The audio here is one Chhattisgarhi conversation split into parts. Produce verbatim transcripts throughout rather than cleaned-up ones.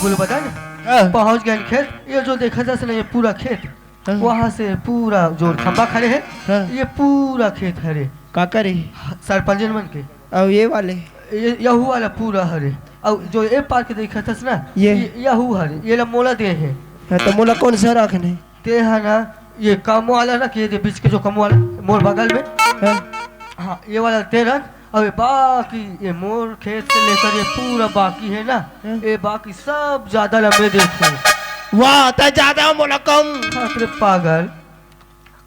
बोले बता ना, हाँ। पहुंच गए खेत। ये जो देखत हस ना, ये पूरा खेत, हाँ। वहां से पूरा जो खंबा खड़े है, हाँ। ये पूरा खेत हरे। काकर हे? सरपंचन मन के। अउ ये वाले? ये, यहू वाला पूरा हरे। अउ जो ए पार के देखत हस ना, ये? ये, यहू हरे। ये ला मोला दे हे। हाँ, तो मोला कौन सा राखन हे? ते हा ना, ये कम वाला ना, ये दे बीच के जो कम वाला, मोर बगल में। हाँ। हाँ, ये वाला ते रख। अबे बाकी ये मोर खेत से लेकर ये पूरा बाकी है ना, हाँ। ये बाकी सब ज्यादा लंबे देते हैं। वाह, ते ज्यादा मोला कम। हाँ, तेरे पागल,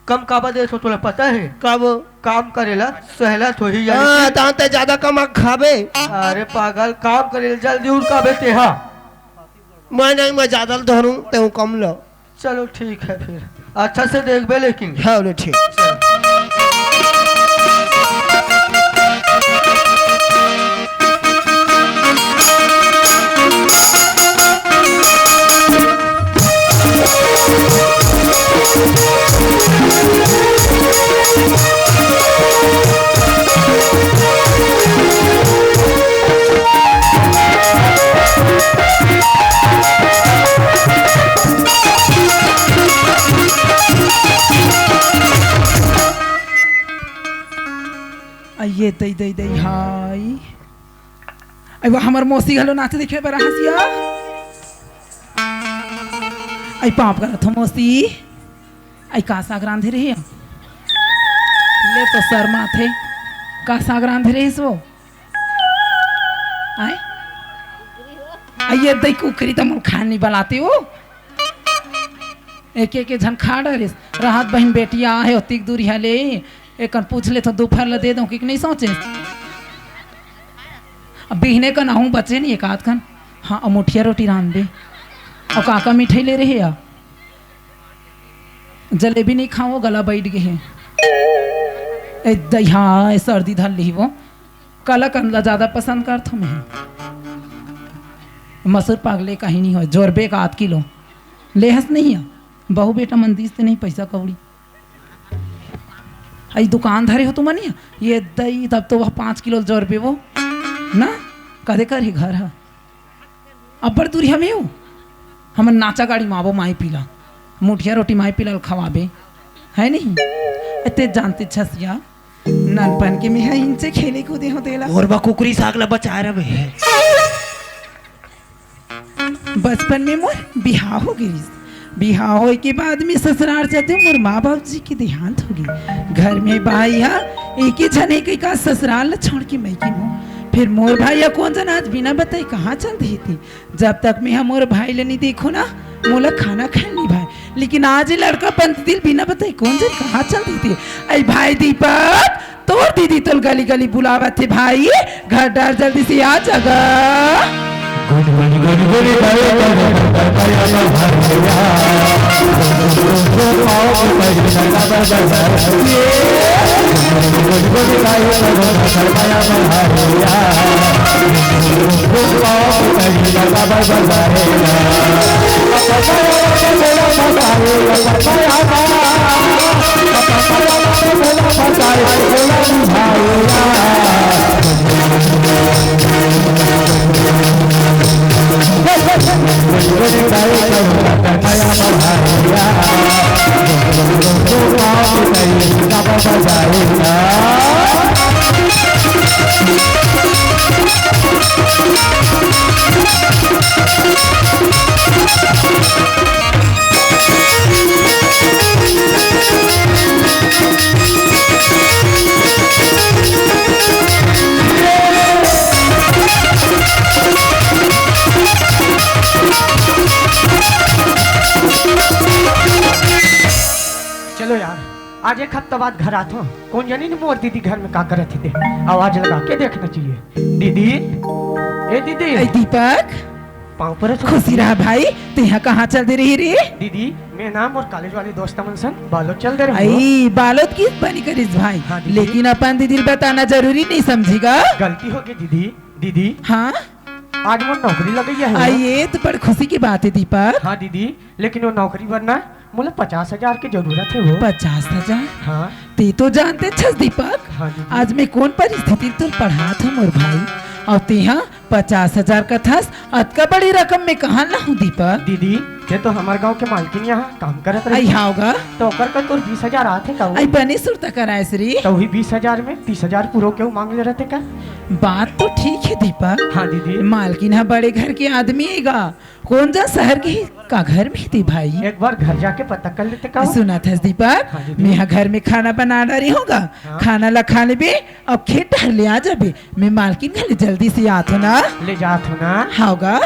कम काबर देत हो तोला पता है? कब? काम करेला सहला थोही यानी हाँ, कि तान ते ज्यादा कमा खाबे। अरे पागल, काम करेला जल्दी उड़ काबे ते हा। मैं नहीं, मैं ज्यादा धरूं, ते हूं कम लो। चलो ठीक है फिर, अच्छा से देखबे लेकिन। हाँ, बोले ठीक। चलो। आइए दई दई दई हाय। अई वो हमर मौसी घलो नाचे देखे बर हंसिया। अई पाप करत हो मौसी। अई का साग रांधे रहे? ले तो शर्मा थे। का साग रांधे रहे वो? आए? अई ये दई कुकरी तो मोर खान नहीं बलाते हो। एक एक झन खा डरिस। रहत बहिन बेटिया आहे ओतिक दूरिहा ले। एकन पूछ ले तो दोपहर ल दे दो कि नहीं सोचे। अब बिहने कन आहूं बचे नहीं एक आध कन। हाँ, अउ मुठिया रोटी रांध दे। अउ काका मिठाई ले रहे या? जलेबी नहीं खाओ, गला बैठ गए हैं। ए दई हाँ, ए सर्दी धर ली वो। कला कंद ला ज्यादा पसंद करथो मैं। मसूर पागले कहीं नहीं हो, जोरबे का आध किलो। ले हस नहीं है। बहू बेटा मन दीस ते नहीं पैसा कौड़ी। अई दुकान धरे हो तुमन या? ये दई तब तो वह पाँच किलो जोरबे वो। ना? कदे कर ही घर हा। अब्बड़ दूरी हमें हो। हमन नाचा गाड़ी माबो माई पीला। मुठिया रोटी माई पीला ल खवाबे। है नहीं? ए ते जानते छसिया। ननपन के मेहा इंचे खेले कूदे हो देला। मोर बा कुकरी साग ला बचाए रहे। बचपन में मोर बिहाव हो गिस। बिहाव होए के बाद में ससुराल जाते मोर माँ बाप जी के देहांत हो गई। घर में भाई हा एक ही झने के का ससुराल ला छोड़ के मइके मो। फिर मोर भाई हा कौन जना आज बिना बताए कहाँ चल देते। जब तक मैं हा मोर भाई ले नहीं देखो ना, मोला खाना खाए नहीं भाई। लेकिन आज ये लड़का पंत दिल बिना बताए कौन जन कहाँ चल देते। अई भाई दीपक, तोर दीदी तोल गली गली बुलावत हे भाई, घर डार जल्दी से आ जगा। गुन गुन गुन गुन करे करे बंदर बया बंदर भैया। चलो यार, आज एक हफ्ता बाद घर आथो। कौन जानी न मोर दीदी घर में का करत ही ते। आवाज लगा के देखना चाहिए। दीदी, ए दीदी। ए दीपक। पाँव परत हो। खुशी रहा भाई, तेहा कहाँ चल दे रही रे? दीदी, मैं ना मोर कॉलेज वाले दोस्त मन सन बालोद चल दे रहे हो। आई, बालोद किस बनी करिस भाई? हाँ, दीदी। लेकिन अपन दीदी ल बताना जरूरी नहीं समझेगा। गलती हो गई दीदी। दीदी। हाँ? आज मोर नौकरी लग गई है। आई, ये तो बड़ खुशी की बात है दीपक। हाँ दीदी, लेकिन वो नौकरी बर ना मोला पचास हजार की जरूरत है वो। पचास हजार? हाँ। ते तो जानते छस दीपक, हाँ दीदी। आज मैं कौन परिस्थिति तुल पढ़ात हूँ मोर भाई, अउ तेहा पचास हजार कथस, अतका बड़ी रकम में कहाँ लाहूं दीपक? दीदी, ये तो हमर गांव के मालकिन यहाँ काम करत रही। आई हाव गा। तो ओकर कन तोर बीस हजार आत हे का? आई बने सुरता करायस रे। तो वही बीस हजार में तीस हजार पूरो के मांग ले रहते का? बात तो ठीक हे दीपक। हाँ दीदी। मालकिन ह बड़े घर के आदमी हे गा, कोन जन शहर गे हे का घर में हे भाई? एक बार घर जाके पता कर लेते का? सुनत हस दीपक, हाँ दीदी। मैं ह घर में खाना बना डारे हंव गा, हाँ। खाना ला खा लेबे अउ खेत डहर ले आ जाबे। मैं मालकिन घर ले जल्दी से आत हंव ना। ले जात हंव ना। हाव गा।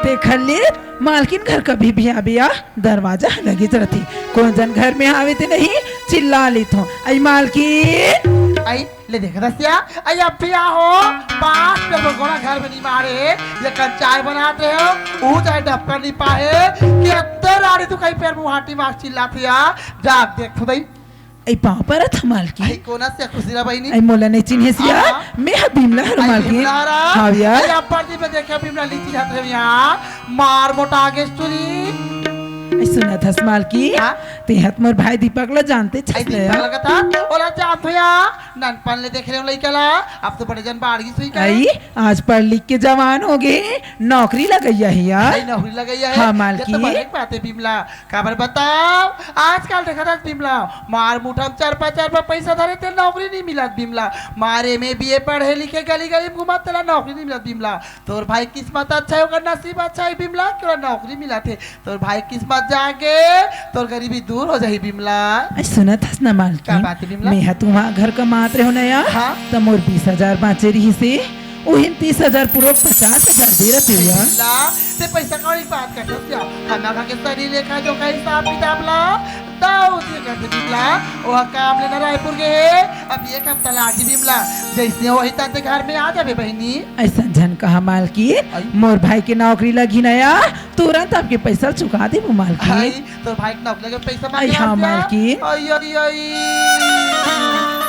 देख ले, मालकिन घर कभी भी आबे या, दरवाजा ह लगेच रथे। कोन जन घर में आवे ते नहीं, चिल्ला लेथों, "आई मालकिन।" आई, ले देख रसिया, आई अब भी आहो, पाँच पे गोड़ा घर में नहीं मारे, ये कन चाय बनात रहे हो, ऊ चाहे डबका नहीं पाए, कि अत्ते राड़ी तू कहीं पैर मुहाटी मार चिल्लात हे या, जा देख तो दई। आई पाँव परत हंव मालकिन। आई कोन अस या खुशी रा बहिनी? आई मोला नहीं चिन्हेस या? हाँ। मैं ह बिमला हरंव मालकिन। बिमला हरा? हाँ भैया। आई अब्बड़ दिन में देखे बिमला लीची हाथ में यहाँ। मार मोटा आगे चुरी। आई सुनत हस मालकिन? हाँ? तेंहा त मोर भाई दीपक ला जानत हस ना? दीपक लगत हा? ओला जानत हंव या। ननपन ले देखे रहेंव लइका ला। अब तो बड़े जन बाढ़ गिस होही का? आई, आज पढ़ लिख के जवान हो गे, नौकरी लगइया हे या। आई नौकरी लगइया हे। हाँ, मालकिन। ये तो बड़े बात हे बिमला। काबर बताव, आजकल देखत हस बिमला, मार मुठा म चरपा चरपा पइसा धरे ते नौकरी नइ मिलत बिमला। मार एम ए बी ए पढ़े लिखे गली गली म घूमत तेला नौकरी नइ मिलत बिमला। तोर भाई किस्मत अच्छा हे, ओकर नसीब अच्छा हे बिमला, कि ओला नौकरी मिलत हे। तोर भाई किस्मत जागे, तोर गरीबी दूर हो जाही बिमला। अई सुनत हस ना मालकिन, का बात हे बिमला? मेहा तुम्हार घर कमात रहेंव ना या, हाँ। त मोर बीस हजार बांचे रिहिस हे, उही म तीस हजार पुरो पचास हजार दे रहितेंव या। बिमला, ते पइसा कौड़ी के बात करथस या? हमर घर के सरी लेखा जोखा हिसाब किताब ला दाऊ जी करथे बिमला। ओह काम ले ना रायपुर गे हे, अब एक हफ्ता लागही बिमला। जइसने होही तइसने घर में आ जाबे बहिनी। अइसन झन कहा मालकिन, अई। मोर भाई के नौकरी लगही ना या, तुरंत आपके पइसा चुका देबो मालकिन। अई, तोर भाई के नौकरी लगे पइसा मांगे अई, हाँ, मालकिन। अई, अई, अई।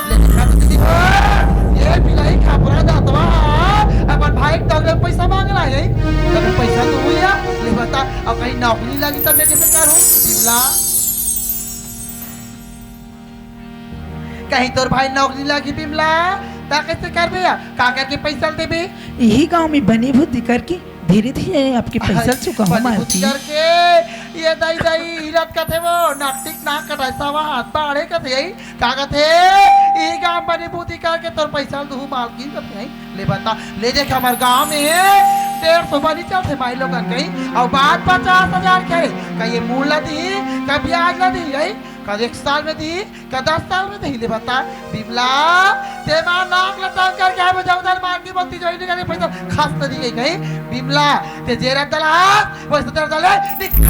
ले देखा तो दीदी हो, ये बिलाई खपरा दातवा, अपन भाई के नौकरी लगे पइसा मांग रहा हे। तब पइसा तो हुई या, ले बता, अब कहीं नौकरी लगी तब मैं कइसे करूँ? बिमला। कहीं तोर भाई नौकरी लगी बिमला, ता कइसे करबे या? का करके पइसा ल देबे? इही गांव में बनी बुद्धि करके धीरे धीरे आपके पइसा ल चुकाहूं मालकिन। करके, ये दाई दाई, हिरत कथे वो, नकटिक नाक कटाए सवा हाथ बाढ़े कथे, यही का कथे? इही गांव बनी बुद्धि करके तोर पइसा ल दुहू मालकिन कथे, यही। ले बता, ले देख हमर गांव में डेढ़ सौ बनी चलथे माई लोगन कहीं, अउ बात पचास हजार के, का ये मूल ला दिही, का ब्याज ला दिही, यही? का एक साल में दिही, का दस साल में दिही, ले बता, बिमला, ते मार नाक ला तंग करके आबे, जाऊ दल मार के बत्ती जो इन्हें करके पइसा खस तो दी गई कहीं, बिमला, ते जेरा दलास, वइसे तेरा दले, निक-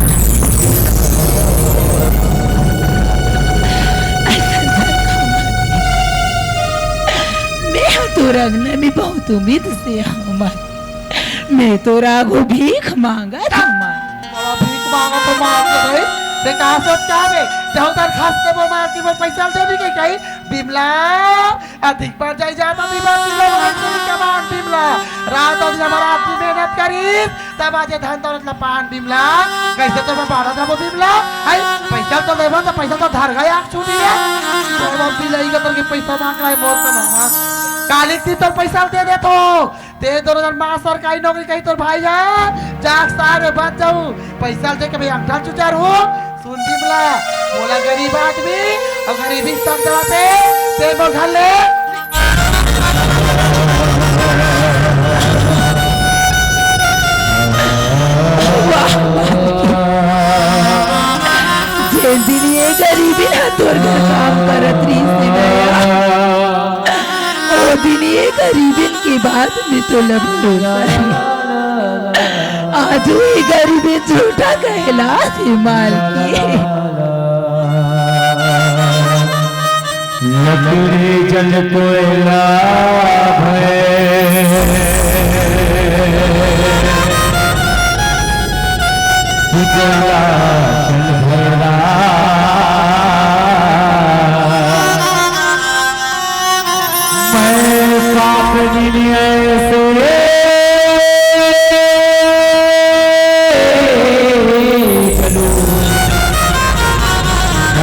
मैं तोर अंगना में बहुत उम्मीद से आऊं माई। मैं तोर आगू भीख मांगत हंव माई। बड़ा भीख मांगत हंव माई के भाई। ते का सोच के आबे? जहु तर खस ते बोल मार के बोल पइसा दे भी के कहीं? बिमला, अधिक बार जाई जाता भी बात बिमला, बोले तो नहीं कमान बिमला। रात अउ दिन हमर आदमी मेहनत करिस, तब आज ये धन दौलत ला पान बिमला। कइसे तो मैं बाढ़ा जाबो बिमला? हाय, पइसा तो लेबो तो पइसा तो धर गया आँख छूटी रे। तो अब बिलाई का तरके पइसा मांग रहा हे, बोल तो ना। काली ती तो पइसा दे दे तो। ते दोनों जन मार सरकारी नौकरी कही तोर भाई हा, जाग सार में बच जाऊ। पइसा दे के भाई अंगठा चुचार हूँ। सुन बिमला, मोला गरीब आदमी अउ गरीबी के तंग दबाते, ते मोर घर ले। जेन दिन ये गरीबी हा तोर घर काम करत रहिस हे ना, तीन दिन के बाद में तो लबलो। आज ये गरीबी झूठा कहला से मालकिन। लकड़ी जल कोयला भय। उजला जल भैरा। मैं पाप निलय से चलूं।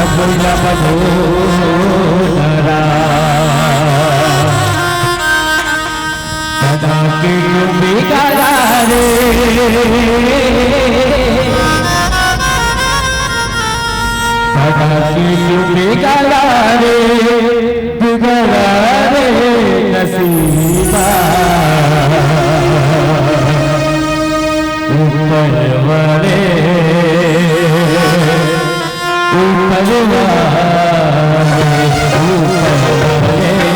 अब जब हो धरा। सदा के क्यों बिगाड़ा रे, सदा के क्यों बिगाड़ा रे, बिगाड़ा रे नसीबा। ऊपर वाले ऊपर वाले, ऊपर वाले,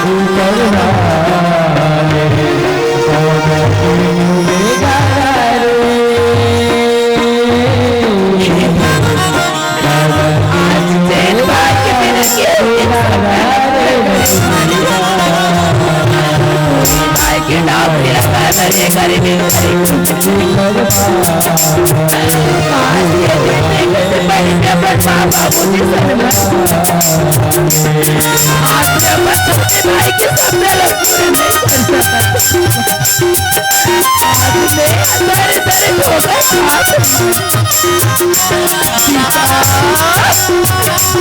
ऊपर वाले,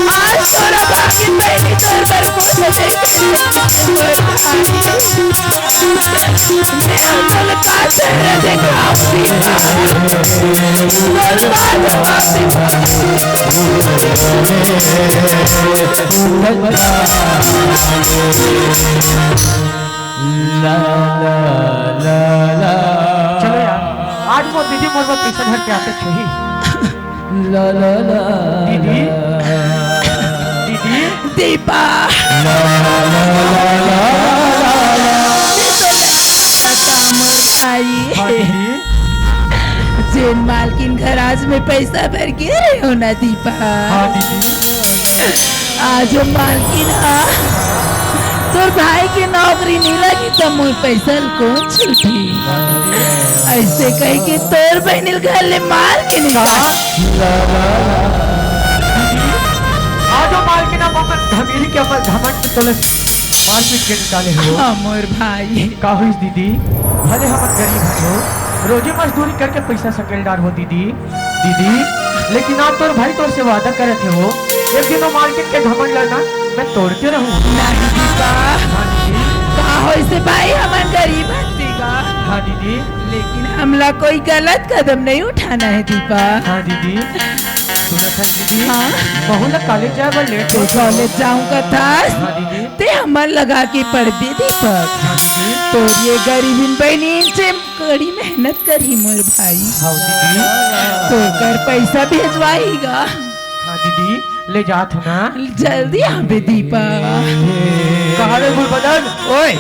आज तोरा बाकी बहनी तोर बर कुछ नहीं कर सकती। मैं अपन का चेहरा दिखाऊंगी। तोर बात बात चलो यार, आज मोर दीदी मोर बर पैसा धर के आते छही। दीदी, दीदी। दीपा। आई। हाँ दीदी। जेन मालकिन घर आज मैं पैसा भर के रहे हो ना दीपा। हाँ दीदी। आज मालकिन हा, तोर भाई के नौकरी नहीं लगी त मोर पैसा ल कौन छूटी? ऐसे कह के तोर बहनिल घर ले मार के निकाल। आज मालकिन हा अपन धमीरी के अपन घमंड तोले मारपीट के निकाले हो। हाँ मोर भाई। का होइस दीदी? भले हमन गरीब हन हो, रोजी मजदूरी करके पैसा सकेल डार हो दीदी, दीदी, लेकिन आज तोर भाई तोर से वादा करत हे हो, एक दिन वो मालकिन के घमंड ला ना मैं तोड़ के रहूं। नहीं दीपा। हाँ दीदी। का होइसे भाई, हमन गरीब हन दीपा। हाँ दीदी। लेकिन हमला कोई गलत कदम नहीं उठाना है दीपा। हाँ दीदी। सुनत हस दीदी? हाँ। बहू ला कॉलेज जाए बर लेट तो होत हे। कॉलेज जाऊं कथस? हाँ दीदी। ते हमर लगा के पढ़बे दीपक। हाँ दीदी। तोर ये गरीबिन बहनिन से कड़ी मेहनत करही मोर भाई। हाँ दीदी। तोकर पैसा भेजवाही गा। हाँ दीदी, ले जात हो ना। जल्दी आबे दीपक। कहाँ रे गुलबदन? ओए।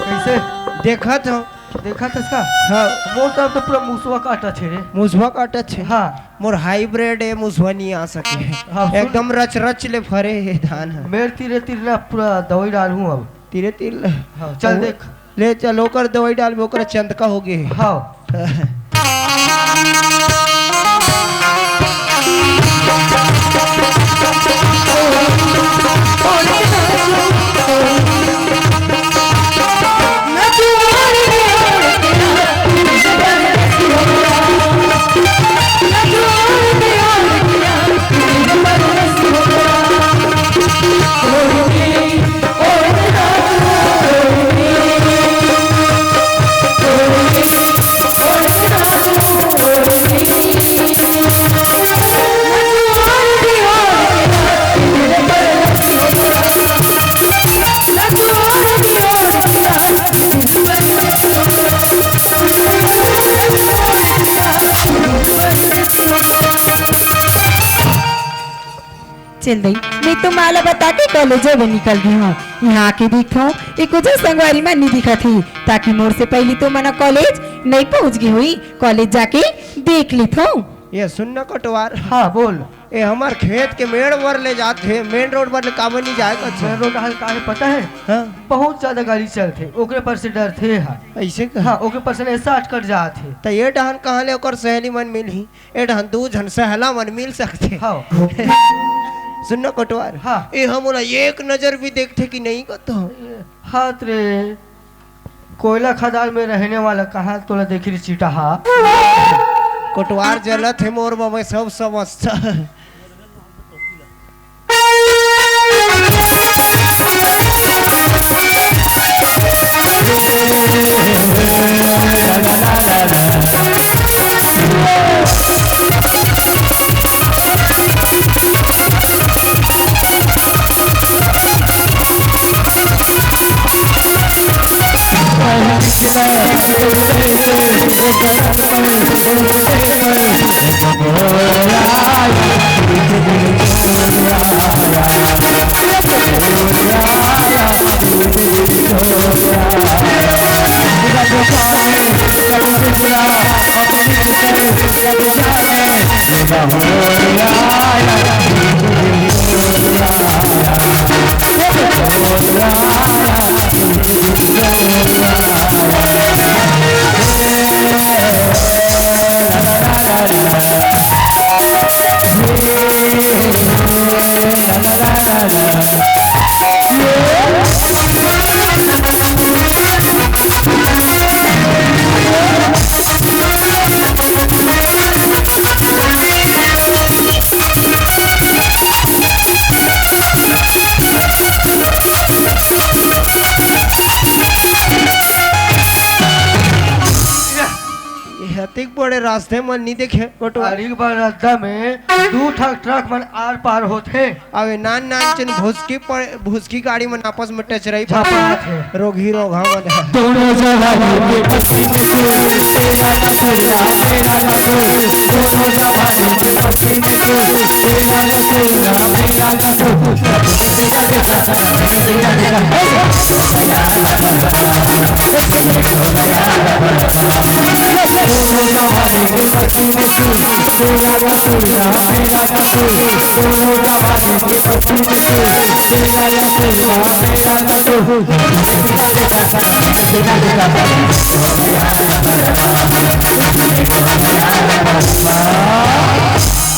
कैसे? देखत हो? देखत हस का? हाँ। मोर तरफ तो पूरा मुसवा काटत हे रे। मुसवा काटत हे? हाँ। मोर हाइब्रिड हे, मुसवा नहीं आ सके। हाँ, सुन। एकदम रच रच ले फरे हे धान ह। मेर तीरे तीर ना पूरा दवाई डालहूँ अब। तीरे तीर ले। हाँ, चल अउ देख। ले चल, ओकर दवाई डालबे, ओकर चंदका हो गे। हाँ। चल दई, मैं तो माला बता के कॉलेज जाए बर निकल गे हंव। इहां आके देखथंव, एको झन संगवारी मन नइ दिखत हे, ताकि मोर से पहिली तो मन कॉलेज नइ पहुंच गे होही। कॉलेज जाके देख लेथंव। ये सुन न कोटवार। हाँ, बोल। ये हमर खेत के मेड़ बर ले जात हे, मेन रोड बर ले काबर नइ जाय कथे? मेन रोड हर काहे पता हे? हाँ। बहुत ज्यादा गाड़ी चलथे, ओकरे पर से डरथे हा। अइसे का? हाँ, ओकरे पर से ऐसा अटकट जात हे। त ये डहन कहाँ ले ओकर सहेली मन मिलही? ए डहन दू झन सहला मन मिल सकथे। हाँ। सुन न कोटवार। हाँ। ए हमन ला एक नजर भी देखथे कि नहीं कथंव? हाथ रे, कोयला खदान में रहने वाला कहाँ तोला देखी रे चिटाहा? कोटवार जलत हे मोर बर, मैं सब समझथंव। ये अतिक बड़े रास्ते मन नइ देखे, कोटवार। अरे, एक बार रद्दा में दू ठक ट्रक मन आर पार होथे। अबे नान नान चुन भुसकी पड़-, भुसकी गाड़ी मन आपस में टचराई झपाथे। रोगही रोगहा मन। दोनों जवानी के पसीने से तेरा लफड़ा, मेरा लफड़ा। दोनों जवानी के पसीने से तेरा लफड़ा, मेरा लफड़ा।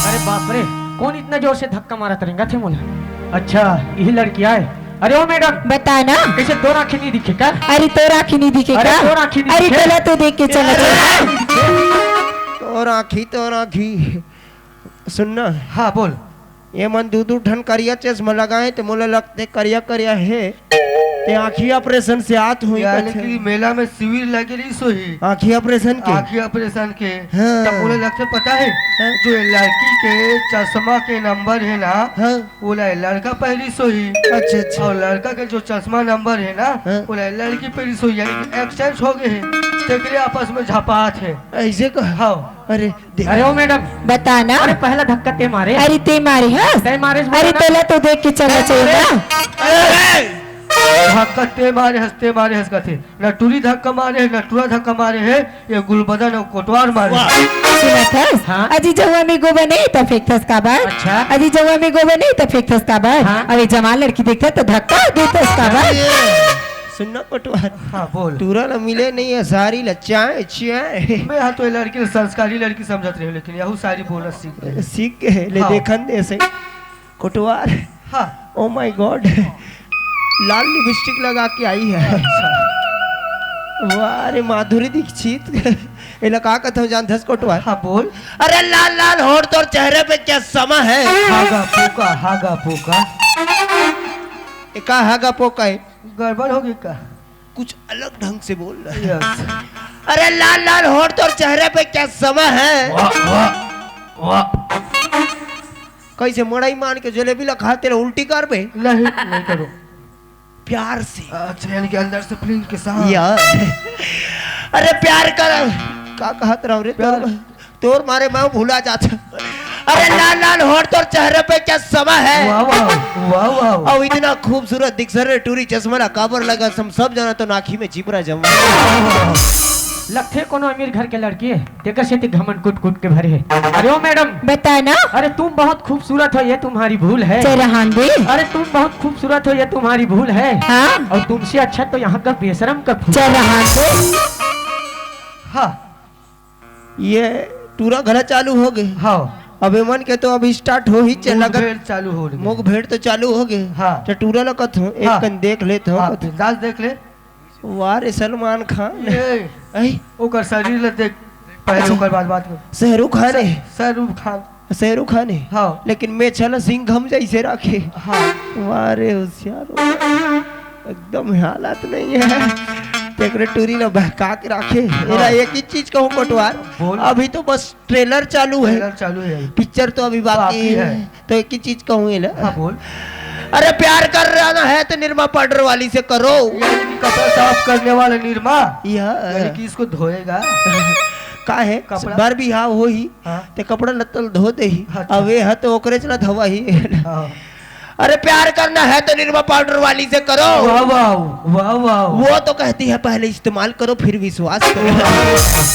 अरे बाप रे, कौन इतना जोर से धक्का मारत रेंगत हे मोला? अच्छा, यही लड़की आय। अरे ओ मैडम, बता ना। कइसे तोर आँखी नइ दिखे का? अरे तोर आँखी नइ दिखे अरे का? तोर आँखी नइ अरे दिखे? तोला तो देख के चला ए, चला। तोर आँखी, तोर आँखी। सुन ना। हाँ, बोल। ये मन दू दू ठन करिया चश्मा लगाए, ते मोला लगथे करिया करिया हे। ते आँखी ऑपरेशन से आत होही यानी कथे। कि मेला में शिविर लगे रहिस होही। आँखी ऑपरेशन के? आँखी ऑपरेशन के। हाँ। तब मोला लगथे पता हे, हाँ। जो ये लड़की के चश्मा के नंबर हे ना, हाँ। ओला लड़का पहिरिस होही। अच्छा, अच्छा। अउ लड़का के जो चश्मा नंबर हे ना, हाँ। ओला लड़की पहिरिस होही, यानी कि exchange हो गे हे, तेकरे आपस में झपात हे। अइसे का? हाँ। अरे, देख। अरे ओ मैडम। बता ना। अरे पहला धक्का ते मारे। अरे ते मारे हस? ते मारे अरे बोला ना। तोला तो देख के चला चाहिए ना। अरे, धक्का ते मारे हस, ते मारे हस कथे। न टूरी धक्का मारे हे, न टूरा धक्का मारे हे, ये गुलबदन अउ कोटवार मारे। वाह। सुनत हस? हाँ। अजी जउआ में गोबर नहीं त फेंकथस काबर? अच्छा। अजी जउआ में गोबर नहीं त फेंकथस काबर? हाँ। अबे जवान लड़की देखथस त धक्का देथस काबर? अरे, सुन ना कोटवार। हाँ, बोल। टूरा ला मिले नहीं हे, सारी ला चाय, चाय। मैं हाँ तो ये लड़की संस्कारी लड़की समझत रहे, लेकिन यहू सारी बोलना सीख गई। सीख गए, ले हाँ। देखन दे से। कोटवार। हाँ। Oh my God, Lal lipstick लगा के आई है। अच्छा। वाह रे माधुरी दीक्षित। एला का कथव जानथस कोटवार? हाँ, बोल। अरे लाल लाल होठ तोर चेहरे पे क्या समा है? हागा पोका, हागा पोका। ए का हागा पोका है? गड़बड़ हो गई का? कुछ अलग ढंग से बोल रहा है। Yes। अरे लाल लाल होठ तोर चेहरे पे क्या समा है? वाह, वाह, वाह। कइसे मड़ई मान के जलेबी ला खा, तेला उल्टी करबे? नहीं, नहीं करो। प्यार से। अच्छा, यानी कि अंदर से फीलिंग के साथ। या। अरे प्यार कर, का कहत रहो रे? प्यार। तोर, तोर मारे मैं भुला जात। अरे लाल लाल होठ तोर चेहरे पे चश्मा है। वाह, वाह, वाह, वाह। अउ इतना खूबसूरत दिखस रे टूरी, चश्मा ला काबर लगास, हम सब जाना तो नाखी में चिपरा जमा। लगथे कोनो अमीर घर के लड़की हे, तेकर सेती घमंड कूट कूट के भरे हे। अरे ओ मैडम। बता ना। अरे तुम बहुत खूबसूरत हो, ये तुम्हारी भूल है। चरहान दे। अरे तुम बहुत खूबसूरत हो, ये तुम्हारी भूल है। हाँ। और तुमसे अच्छा तो यहाँ का बेशरम का फूल। चरहान दे। हाँ। ये टूरा घला चालू हो गे। हाँ। अब एमन के तो अभी start हो ही चला मुख कर। भेड़ चालू हो गे। मुख भेड़ तो चालू हो गे। हाँ। तो टूरा ला कथों, एक हाँ। कन देख लेत हो हाँ, कथों। बिंदास देख ले। वाह रे सलमान खान। ए, आई। ओकर शरीर ला देख, पहले अच्छा। ओकर बाद बात कर। शाहरुख खान श-, है। शाहरुख खान। शाहरुख खान है। हाँ। लेकिन मेछा ला सिंघम जैसे राखे। हाँ। वाह रे होशियार हो। एकदम हालत नहीं है। तेकरे टूरी ला बहका के राखे। हाँ। एला एक ही चीज कहूँ कोटवार। बोल। अभी तो बस trailer चालू है। Trailer चालू है। Picture तो अभी बाकी बाकी है। है। तो एक ही चीज कहूँ एला। हाँ, बोल। अरे प्यार करना है तो निरमा पाउडर वाली से करो। यानी कि कपड़ा साफ करने वाला निरमा। या। यानी कि इसको धोएगा। का है? कपड़ा। बर बिहाव होही, हाँ। ते कपड़ा लत्ता ल धो देही। अच्छा। अब ये ह तो ओकरे चला धवा ही। हाँ। अरे प्यार करना है तो निरमा पाउडर वाली से करो। वाह, वाह, वाह, वाह। वो तो कहती है पहले इस्तेमाल करो फिर विश्वास करो।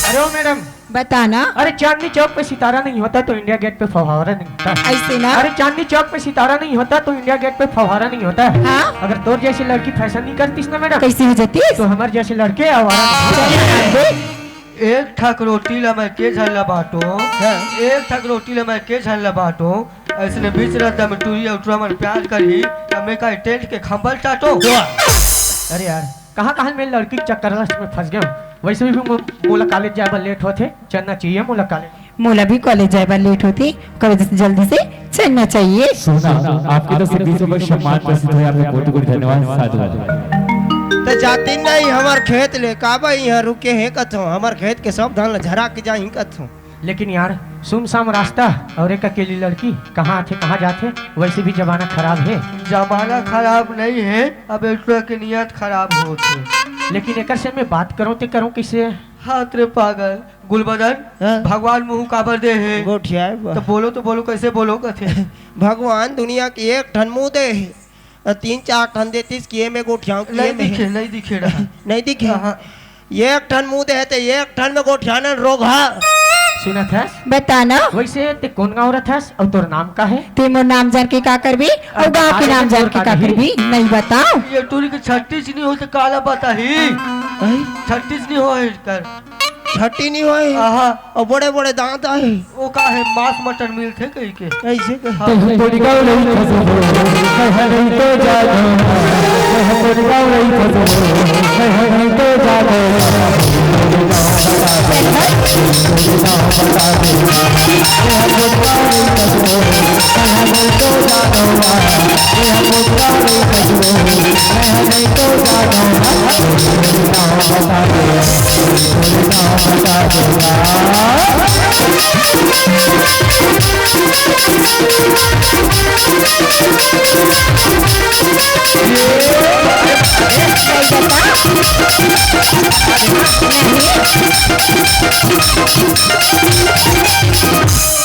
अरे ओ मैडम। बता ना। अरे चांदनी चौक पे सितारा नहीं होता तो इंडिया गेट पे फव्वारा नहीं होता। ऐसे ना। अरे चांदनी चौक पे सितारा नहीं होता तो इंडिया गेट पे फव्वारा नहीं होता। हाँ। अगर तोर जैसी लड़की fashion नहीं करतीस ना मैडम, कैसे हो जातीस? तो हमारे जैसे लड़के आवारा नहीं होते। एक ठक रोटी ला मैं के झन ला बांटो, हाँ। एक ठक रोटी ला मैं के झन ला बांटो, ऐसने बीच रात में टूरी अउ टूरा मन प्यार करही, त मैं का टेंट के खंभा ल चाटो? अरे यार, कहाँ-कहाँ मैं लड़की के चक्कर लस्ट में फंस गया हूँ। वैसे भी मो-, मोला कॉलेज जाए बर लेट होथे, चलना चाहिए मोला कॉलेज। मोला भी कॉलेज जाए बर लेट होथे, कॉलेज से जल्दी से चलना चाहिए। सुना, आपके तरफ से बीस रुपए सम्मान प्रस्तुत है, आपको कोटि कोटि धन्यवाद, साधुवाद। त जाती नहीं हमर खेत ले, का बा इहाँ रुके हे कथों, हमर खेत के सब धान ला झरा के जाही कथों। लेकिन यार, सुमसाम रास्ता और एक अकेली लड़की कहाँ आथे, कहाँ जाथे, वैसे भी जमाना खराब है। जमाना खराब नहीं है, अब एक के नियत खराब होत है। लेकिन एकर से मैं बात करूँ ते करूँ किसे? हाथ रे पागल, गुलबदन, हाँ? भगवान मुंह काबर दे हे? गोठियाए बा। तो बोलो तो बोलो, कैसे बोलो कथे? भगवान दुनिया के एक ठन मुंह दे हे, अउ तीन चार ठन देतिस कि ये में गोठियाऊं, कि नहीं ये में। दिखे, नहीं दिखे रहा। नहीं दिखे? हाँ। ये एक ठन मुंह दे हे, ते ये एक ठन में गोठियाना रोगहा। सुनत हस? बता ना। वैसे ते कौन गाँव रथस अउ तोर नाम का है? ते मोर नाम जान के का करबी? अउ अरे गाँव के नाम जान के का करबी? नहीं बताओ। ये टूरी के छत्तीस नहीं हो तो काला बताही। आई? छत्तीस नहीं हो कर। छट्टी नहीं होए। आहा। अउ बड़े-बड़े दांत आए। ओ का हे, मांस मटन मिलथे कहिके। कैसे कहे? हाँ।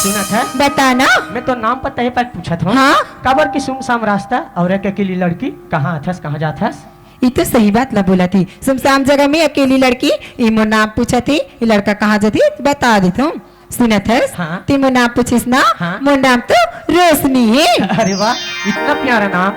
सुनत है? बता ना। मैं तो नाम पता ही पर पूछत हूँ। हाँ? काबर की सुमसाम रास्ता और एक अकेली लड़की कहाँ आथस, कहाँ जाथस? ई तो सही बात ला बोलत ही। सुमसाम जगह में अकेली लड़की, ई मोर नाम पूछत ही, ई लड़का कहाँ जाथे, बता देत हूँ। सुनत हस? हाँ। ते मोर नाम पूछिस ना? हाँ। मोर नाम तो रोशनी हे। अरे वाह, इतना प्यारा नाम।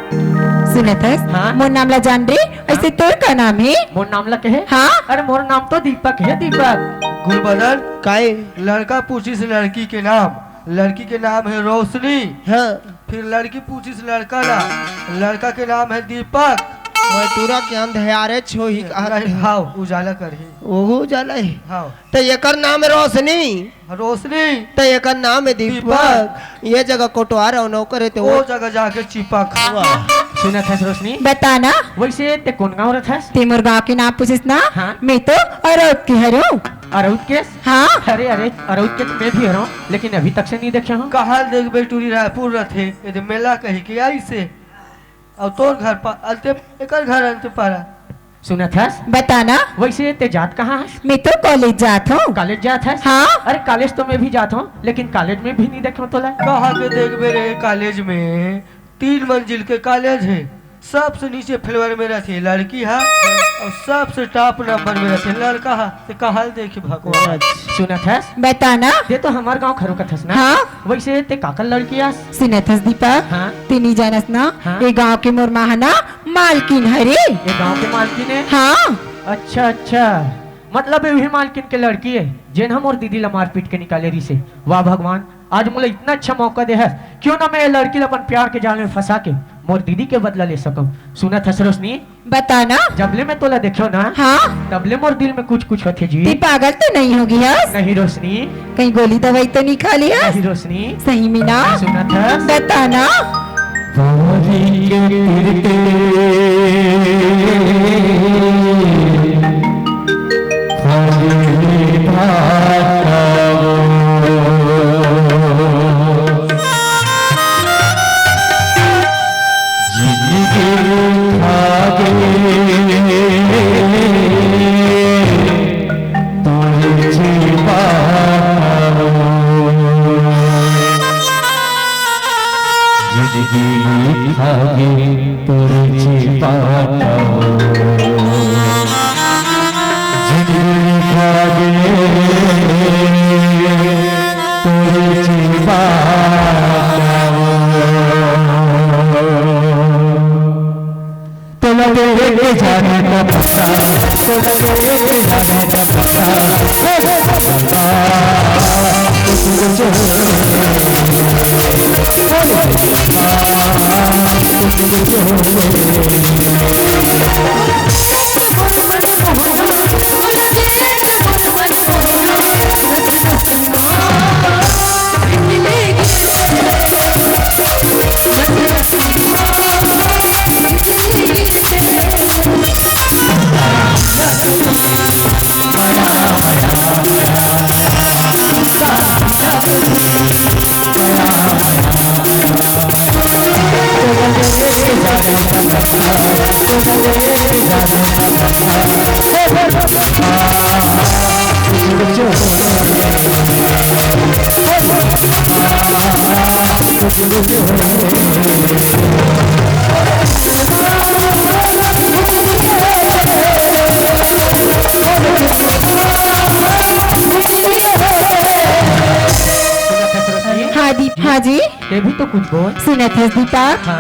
सुनत हस? हाँ। मोर नाम ला जान रे, ऐसे तोर का नाम हे? मोर नाम ला कहे? हाँ। अरे मोर नाम तो दीपक हे, दीपक। गुलबदन। काय? लड़का पूछिस लड़की के नाम, लड़की के नाम हे रोशनी। हाँ। फिर लड़की पूछिस लड़का ला, लड़का के नाम हे दीपक। मैं टूरा के अंधियारे छोही का। नहीं, हाँ, उजाला करही। ओहू उजाला हे। हाँ। त एकर नाम हे रोशनी। रोशनी। त एकर नाम हे दीपक। दीपक। ये जगह कोटवार अउ नौकर हे ते ओ ओ जगह जाके चिपक। वाह। सुनत हस रोशनी? बता ना। वैसे ते कौन गाँव रथस? ते मोर गाँव के नाम पूछिस ना? हाँ। मैं तो अरौद के हरौं। अरौद के? हाँ। अरे, अरे, अरौद के तो मैं भी हरौं, लेकिन अभी तक से नहीं देखे हूँ। कहाँ देखबे टूरी, रायपुर रथे, ये तो मेला कहिके आइसे। अउ तोर घर पा-, अंते, एकर घर अंते पारा। सुनत हस? बता ना। वैसे ते जात कहाँ हस? मैं तो कॉलेज जात हूँ। कॉलेज जात हस? हाँ। अरे, कॉलेज तो मैं भी जात हूँ, लेकिन कॉलेज में भी नहीं देखे तोला। कहाँ के देखबे रे कॉलेज में? तीन मंजिल के कॉलेज है, सबसे नीचे फ्लोर में रहती है लड़की है और सबसे टॉप नंबर में रहती है लड़का है। ते कहाँ देखे भगवान? सुनत हस? बता ना। ते तो हमार गाँव खरोकत हस ना? हाँ। वैसे ते काकर लड़की आस? सुनत हस दीपक? हाँ। ते नहीं जानस ना? हाँ। ये गाँव के मोर माँ है ना, मालकिन हरे। ये गाँव के मालकिन है? हाँ। अच्छा, अच्छा, मतलब ये वही मालकिन के लड़की है जेन ह मोर दीदी ला मारपीट के निकाले रहिसे। वाह भगवान, आज मोला इतना अच्छा मौका दे हस, क्यों ना मैं ये लड़की ला अपन प्यार के जाल में फंसा के मोर दीदी के बदला ले सकूं। सुनत हस रोशनी? बता ना। जबले मैं तोला देखो ना, हाँ। तबले मोर दिल में कुछ कुछ होथे जी। ते पागल तो नहीं हो गया? नहीं रोशनी। कहीं गोली दवाई तो नहीं खा लिया? नहीं रोशनी। सही में ना? सुनत हस? बता ना। जिंदगी खागे तोर छिपाटा हो, जिंदगी खागे तोर छिपाटा हो। तोला देख के जाने का पता, तोला देख के जाने का पता। हाँ दी, हाँ जी। ये भी तो कुछ बोल। सुनत हस दीपक? हाँ।